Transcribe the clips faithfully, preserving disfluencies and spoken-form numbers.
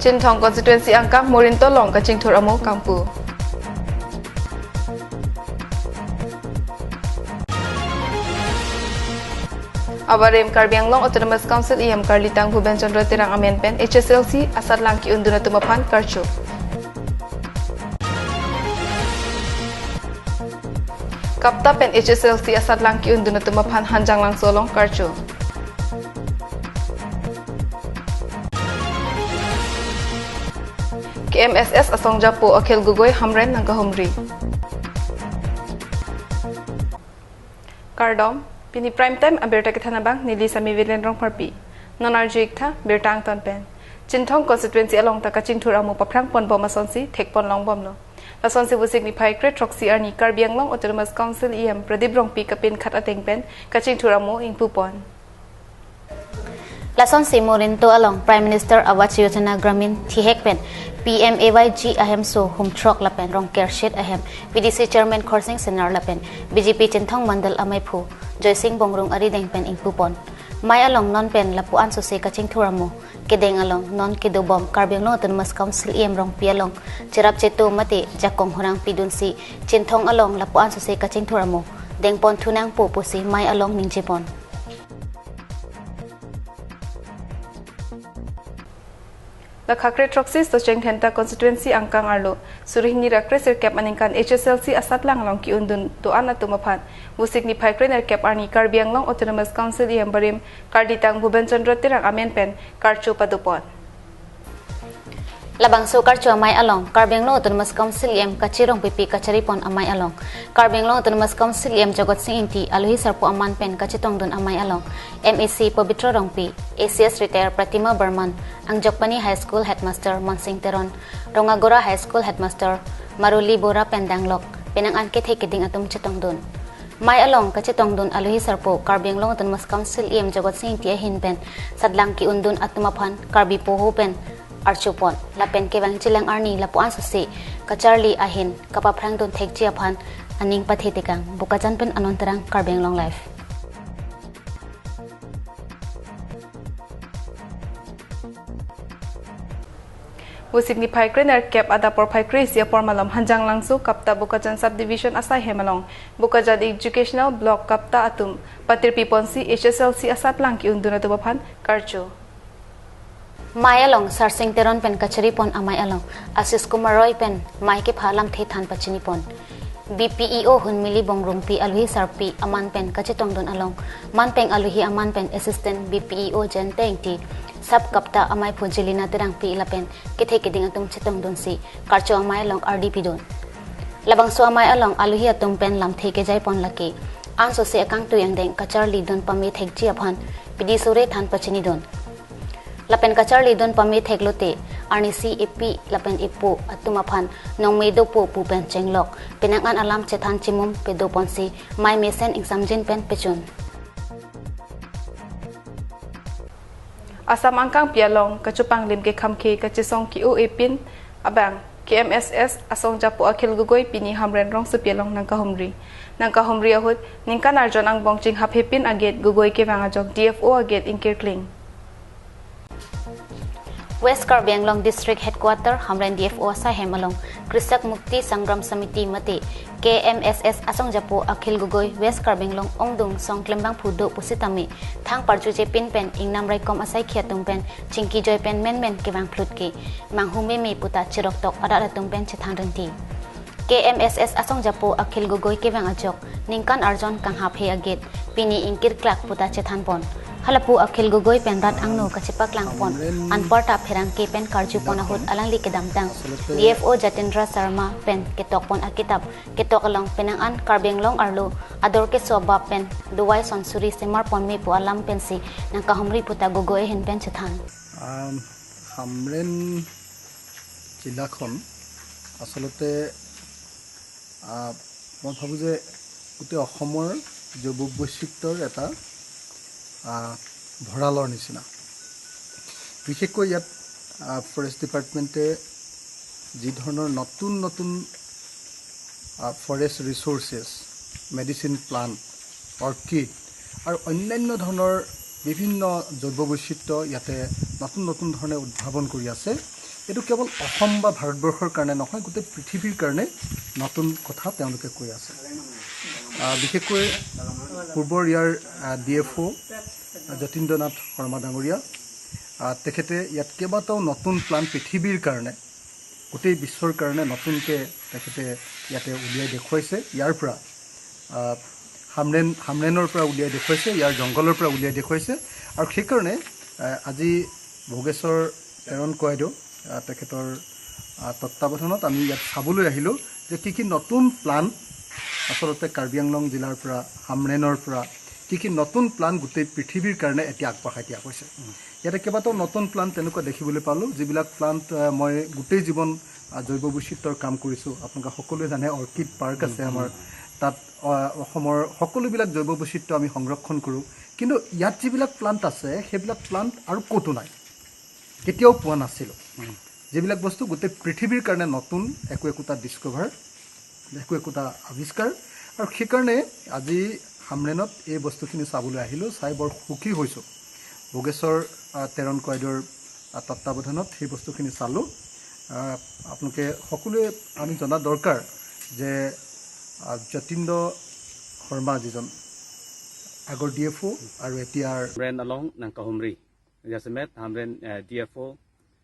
Chinthong constituency angkang Morinto along kachingthur amo kangpu. Abarim Karbi Anglong Autonomous Council E M Karlitang Bhuben Chandra Terang amen pen H S L C asatlang ki-undun atum aphan karcho. KAPTA pen H S L C asatlang ki-undun atum aphan Hanjanglangso along karcho. K M S S asongjapo Akhil Gogoi Hamren nangkahumri. Kardom, pini Prime Time abirta kethan abang neli Sami Vilen Rongpharpi. Non arju-ik tha birta angton pen. Chinthong constituency along ta kachingthur amo paphrang ponbom asonsi thekpon longbomlo. Lasonsi Vosik niphai kre throksi arni Karbi Anglong Autonomous Council E M Pradip Rongpi kapinkhat ateng pen kachingthur amo ingpupon. Lasonsi Morinto along Prime Minister Awas Yojana Gramin thihek pen P M A Y G ahemso humthrok lapen Rongker Shet ahem V D C Chairman Khorsing Senar lapen B J P Chinthong Mandal amaiphu Joysing Bongrung arideng pen ingpupon. Mai along non pen lapu-an sose kachingthur amo kedeng along non kedobom Karbi Anglong Autonomous Council E M Rongpi along cherap cheto mate jakong hurang pidunsi Chinthong along lapu-an sose kachingthur amo dengpon thunangpo pusi mai along ningjepon. Lakha kre throksi Socheng Dhenta constituency angkang arlo suri hini ra kre sirkep aningkan H S L C asatlang along ki-undun do-an atum aphan Vosik niphai kre nerkep arni Karbi Anglong Autonomous Council E M Barim Karlitang Bhuben Chandra Terang amen pen karcho padopon. Labangso karcho amai along Karbi Anglong Autonomous Council E M Kache Rongpipi kacharipon amai along Karbi Anglong Autonomous Council E M Jagat Sing Engti, alohi sarpo aman pen kachetongdun amai along M A C Pabitra Rongpi, A C S retired Pratima Barman, Angjokpani High School Headmaster Monsing Teron, Rongagora High School Headmaster Maruli Bora pen danglok penang an kethe keding atum chetongdun. Mai along kachetongdun alohi sarpo Karbi Anglong Autonomous Council E M Jagat Sing Engti ahin pen satlang ki-undun atum aphan Karbi poho pen archopon lapen kevangjilang arni lapu-an sose kacharli ahin kapaphrangdun thekji aphan aning pathetekang. Bokajan pen Anon Terang, Karbi Anglong Live. Vosik niphai kre nerkep adap porphai kre isi apor malom Hanjanglangso KAPTA Bokajan Subdivision asai hem along Bokajan Educational Block KAPTA atum patirpiponsi H S L C asatlang ki-undun atum aphan karcho. Mai along Sarsing Teron pen kacharipon amai along Ashish Kumar Roy pen mai kepha lamthe than pachinipon. B P E O Hunmili Bongrungpi alohi sarpi aman pen kachetongdun along manpeng alohi aman pen Assistant B P E O Jayanta Engti, Sub KAPTA amaiphu Jelina Terangpi lapen kethe keding atum chetongdunsi karcho amai along ardi pidun. Labangso amai along alohi atum pen lamthe kejaipon lake an sose akangtui angdeng kacharlidun pame thekji aphan pidi sore than pachinidun. Lapen kacharlidun pame theklote arnisi epi lapen epo atum aphan nongme dopo pu pen chenglok penang an alam chethan chimum pedoponsi mai mesen ingsamjin pen pechun. Assam angkangpi along kachopanglim kekhamkhe kachesong ke-o-e pin abang K M S S asongjapo Akhil Gogoi pini Hamren rongsopi along nangkahumri. Nangkahumri ahut ningkan arjon angbong chinghaphepin agate Gogoi kevang ajok D F O agate ingkirkling. West Karbi Anglong District Headquarter Hamren D F O asai hem along Krisak Mukti Sangram Samiti mate K M S S asongjapo Akhil Gogoi West Karbi Anglong ongdung song klembangphu do pusitame thang parjujepin pen ingnam raikom asaikhi atum pen chingki joi pen menmen kevangphlut ke manghu meme puta chiroktok arat atum pen chethan rinti. K M S S asongjapo Akhil Gogoi kevang ajok ningkan arjon kanghaphe agate pini ingkirklak puta chethanpon. Halapu Akhil Gogoi pen rat angno kachepaklangpon anparta pherangke pen karjupon ahut alangli kedamtang D F O Jatendra Sharma pen ketokpon akitap ketok along penang an Karbi Anglong arlo ador keso abap pen dovai sonsuri semarpon me pu alam pensi nangkahumri puta Gogoi ahin pen chethan. আম, হামৰেণ জিলাখন আচলতে, আ, মই ভাবোঁ যে গোটেই অসমৰ জৈৱ বৈচিত্ৰ্যৰ এটা, আ, ভঁৰালৰ নিচিনা। বিশেষকৈ ইয়াত, আ, ফৰেষ্ট ডিপাৰ্টমেণ্টে যি ধৰণৰ নতুন নতুন, আ, ফৰেষ্ট ৰিচ'ৰ্চেছ, মেডিচিন প্লাণ্ট, অৰ্কিড আৰু অন্যান্য ধৰণৰ বিভিন্ন জৈৱ বৈচিত্ৰ্য ইয়াতে নতুন নতুন ধৰণে উদ্ভাৱন কৰি আছে। এইটো কেৱল অসম বা ভাৰতবৰ্ষৰ কাৰণে নহয়, গোটেই পৃথিৱীৰ কাৰণে নতুন কথা তেওঁলোকে কৈ আছে। আহ, বিশেষকৈ পূৰ্বৰ ইয়াৰ ডি এফ অ' যতীন্দ্ৰনাথ শৰ্মা ডাঙৰীয়া, আহ, তেখেতে ইয়াত কেইবাটাও নতুন প্লান পৃথিৱীৰ কাৰণে, গোটেই বিশ্বৰ কাৰণে নতুনকৈ তেখেতে ইয়াতে উলিয়াই দেখুৱাইছে। ইয়াৰ পৰা আহ, হামৰেণ হামৰেণৰ পৰা উলিয়াই দেখুৱাইছে, ইয়াৰ জংঘলৰ পৰা উলিয়াই দেখুৱাইছে। আৰু সেইকাৰণে আহ, আজি ভোগেশ্বৰ তেৰণ কয়দেউ, আহ, তেখেতৰ আহ, তত্বাৱধানত আমি ইয়াত চাবলৈ আহিলোঁ যে কি কি নতুন প্লান আচলতে কাৰ্বি আংলং জিলাৰ পৰা, হামৰেণৰ পৰা কি কি নতুন প্লান গোটেই পৃথিৱীৰ কাৰণে এতিয়া আগবঢ়াই দিয়া হৈছে। ইয়াতে কেইবাটাও নতুন প্লান তেনেকুৱা দেখিবলৈ পালোঁ, যিবিলাক প্লান আহ, মই গোটেই জীৱন আহ, জৈৱ বৈচিত্ৰ্যৰ কাম কৰিছোঁ। আপোনালোকে সকলোৱে জানে, অৰ্কিড পাৰ্ক আছে আমাৰ তাত। আহ, অসমৰ সকলোবিলাক জৈৱ বৈচিত্ৰ্য আমি সংৰক্ষণ কৰোঁ, কিন্তু ইয়াত যিবিলাক প্লান্ট আছে, সেইবিলাক প্লান্ট আৰু ক'তো নাই, কেতিয়াও পোৱা নাছিলোঁ। যিবিলাক বস্তু গোটেই পৃথিৱীৰ কাৰণে নতুন, একো একোটা ডিছকভাৰ, একো একোটা আৱিষ্কাৰ। আৰু সেইকাৰণে আজি হামৰেণত এই বস্তুখিনি চাবলৈ আহিলোঁ, চাই বৰ সুখী হৈছোঁ। ভোগেশ্বৰ আহ, তেৰণ কয়দেউৰ আহ, তত্বাৱধানত সেই বস্তুখিনি চালোঁ। আহ, আপোনালোকে সকলোৱে আমি জনা দৰকাৰ যে আহ, যতীন্দ্ৰ শৰ্মা যিজন আগৰ ডি এফ অ' আৰু এতিয়াৰ Hamren along nangkahumri. Jasemet Hamren, eh, D F O,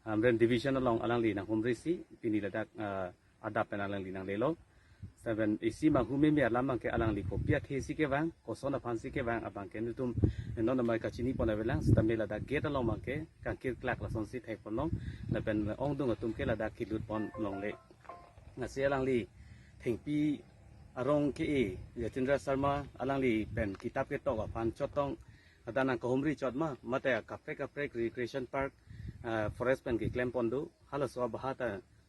Hamren Division along alangli nanghumri si, pini ladak, eh, adap pen alangli nanglelo. Seven isi manghumeme alam abangke alangli kopi akhei si kevang, koson aphan si kevang abangke nelitum non amai kachini pon avelang, sitame ladak gate along abangke kangkir klak lasonsi thek ponlong, lapen ongdung atum ke ladak kelut ponlongle. Lasi alangli thengpi arong ke-e, Jatindra Sharma alangli pen kitap ketok aphan chotong, hadak nangkahumri chot ma, mate kaprek kaprek recreation park, ah, forest pen keklem pon do, halaso abahata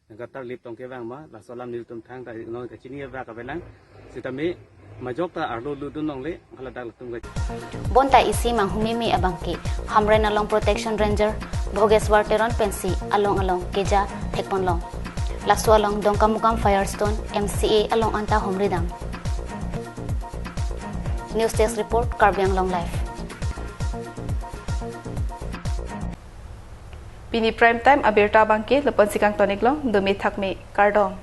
nangkatarlip tong kevang ma, laso alam nelitum thangta non kachini avak avelang, sitame majok ta arlo ludun longle, haladak latum ka. Bonta isi manghumeme abangke Hamren along Protection Ranger Bhogeswar Teron pensi along along keja thek ponlong. Laso along Dongkamukam Firestone M C A along anta humridam. News Desk Report, Karbi Anglong Live. Pini Prime Time abirta abangke lapu-ansi kangton-iklong, dome thakme, kardom.